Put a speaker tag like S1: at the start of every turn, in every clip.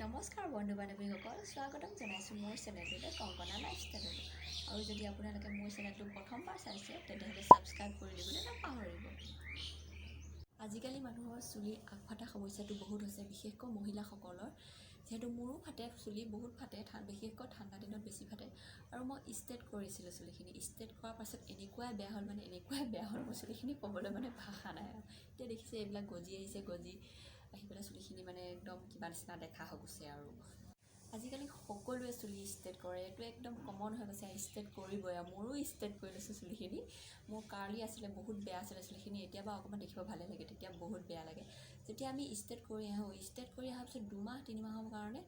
S1: নমস্কাৰ বন্ধু বান্ধৱীসকল, স্বাগতম জনাইছোঁ মোৰ চেনেলটোলৈ, কংকনা লাইফষ্টাইললৈ। আৰু যদি আপোনালোকে মোৰ চেনেলটো প্ৰথমবাৰ চাইছে, তেনেহ'লে ছাবস্ক্ৰাইব কৰি দিবলৈ নাপাহৰিব। আজিকালি মানুহৰ চুলিৰ আগ ফটা সমস্যাটো বহুত হৈছে, বিশেষকৈ মহিলাসকলৰ। যিহেতু মোৰো ফাটে, চুলি বহুত ফাটে, বিশেষকৈ ঠাণ্ডা দিনত বেছি ফাটে। আৰু মই ষ্ট্ৰেইট কৰিছিলোঁ চুলিখিনি। ষ্ট্ৰেইট কৰাৰ পাছত এনেকুৱাই বেয়া হ'ল, মানে এনেকুৱাই বেয়া হ'ল মোৰ চুলিখিনি, ক'বলৈ মানে ভাষা নাই আৰু। এতিয়া দেখিছে, এইবিলাক গজি আহিছে। গজি আহি পেলাই চুলিখিনি মানে একদম কিবা নিচিনা দেখা হৈ গৈছে। আৰু আজিকালি সকলোৱে চুলি ষ্ট্ৰেইট কৰে, এইটো একদম কমন হৈ গৈছে, ষ্ট্ৰেইট কৰিবই। আৰু মোৰো ষ্ট্ৰেইট কৰি লৈছোঁ চুলিখিনি। মোৰ কাৰ্লি আছিলে, বহুত বেয়া আছিলে চুলিখিনি। এতিয়া বাৰু অকণমান দেখিব ভালে লাগে, তেতিয়া বহুত বেয়া লাগে। যেতিয়া আমি ষ্ট্ৰেইট কৰি আহোঁ, ষ্ট্ৰেইট কৰি অহাৰ পিছত 2 মাহ 3 মাহৰ কাৰণে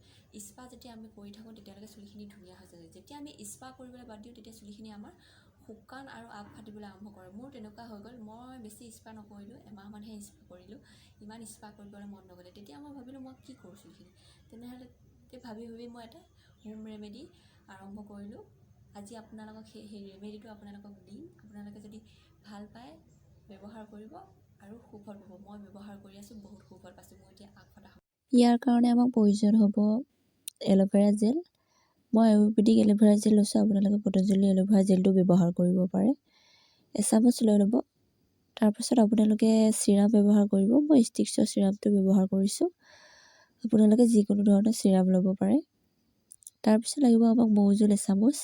S1: স্পা যেতিয়া আমি কৰি থাকোঁ, তেতিয়ালৈকে চুলিখিনি ধুনীয়া হৈ যায়। যেতিয়া আমি স্পা কৰিবলৈ বাদ দিওঁ, তেতিয়া চুলিখিনি আমাৰ শুকান আৰু আগ ফাটিবলৈ আৰম্ভ কৰে। মোৰ তেনেকুৱা হৈ গ'ল। মই বেছি স্পা নকৰিলোঁ, এমাহমানহে স্পা কৰিলোঁ। ইমান স্পা কৰিবলৈ মন নগ'লে। তেতিয়া মই ভাবিলোঁ, মই কি কৰোঁ চুলিখিনি তেনেহ'লে? ভাবি ভাবি মই এটা হোম ৰেমেডি আৰম্ভ কৰিলোঁ। আজি আপোনালোকক সেই ৰেমেডিটো আপোনালোকক দিম। আপোনালোকে যদি ভাল পায়, ব্যৱহাৰ কৰিব আৰু সুফল পাব। মই ব্যৱহাৰ কৰি আছোঁ, বহুত সুফল পাইছোঁ। মোৰ এতিয়া আগ ফটা
S2: ইয়াৰ কাৰণে আমাক প্ৰয়োজন হ'ব এল'ভেৰা জেল। মই আয়ুৰ্বেদিক এল'ভেৰা জেল লৈছোঁ, আপোনালোকে পতঞ্জলি এল'ভেৰা জেলটো ব্যৱহাৰ কৰিব পাৰে। এচামুচ লৈ ল'ব। তাৰপাছত আপোনালোকে চিৰাম ব্যৱহাৰ কৰিব। মই ষ্টিক্সৰ চিৰামটো ব্যৱহাৰ কৰিছোঁ, আপোনালোকে যিকোনো ধৰণৰ চিৰাম ল'ব পাৰে। তাৰপিছত লাগিব আমাক মৌজোল এচামুচ।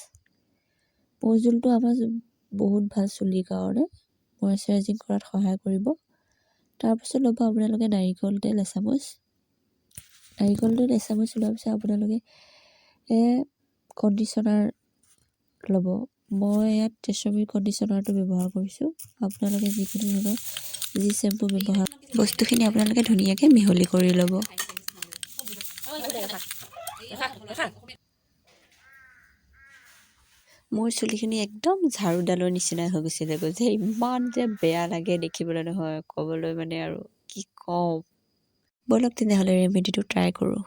S2: মৌজোলটো আমাৰ বহুত ভাল চুলিৰ কাৰণে, মইশ্চাৰাইজিং কৰাত সহায় কৰিব। তাৰপিছত ল'ব আপোনালোকে নাৰিকল তেল এচামুচ। নাৰিকল তেল এচামুচ লোৱাৰ পিছত আপোনালোকে কণ্ডিচনাৰ ল'ব। মই ইয়াত ট্ৰেছমিৰ কণ্ডিচনাৰটো ব্যৱহাৰ কৰিছোঁ, আপোনালোকে যিকোনো ধৰণৰ যি চেম্পু ব্যৱহাৰ। বস্তুখিনি আপোনালোকে ধুনীয়াকৈ মিহলি কৰি ল'ব। মোৰ চুলিখিনি একদম ঝাৰুডালৰ নিচিনা হৈ গৈছিলেগৈ যে ইমান যে বেয়া লাগে দেখিবলৈ নহয়, ক'বলৈ মানে আৰু কি ক'ম। ব'লক তেনেহ'লে ৰেমেডিটো ট্ৰাই কৰোঁ।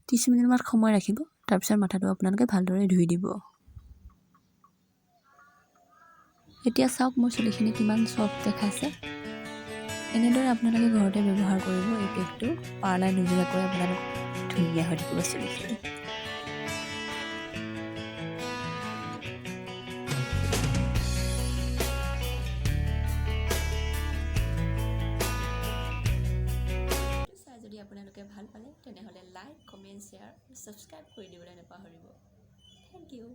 S2: 30 মিনিটমান সময় ৰাখিব। তাৰপিছত মাথাটো আপোনালোকে ভালদৰে ধুই দিব। এতিয়া চাওক, মোৰ চুলিখিনি কিমান চফ্ট দেখাইছে। এনেদৰে আপোনালোকে ঘৰতে ব্যৱহাৰ কৰিব এই পেকটো। পাৰ্লাৰ নোযোৱাকৈ আপোনালোক ধুনীয়া হৈ থাকিব চুলিখিনি।
S1: চাই যদি আপোনালোকে ভাল পালে, তেনেহ'লে লাইক, কমেণ্ট, শ্বেয়াৰ, ছাবস্ক্ৰাইব কৰি দিবলৈ নাপাহৰিব। Thank U.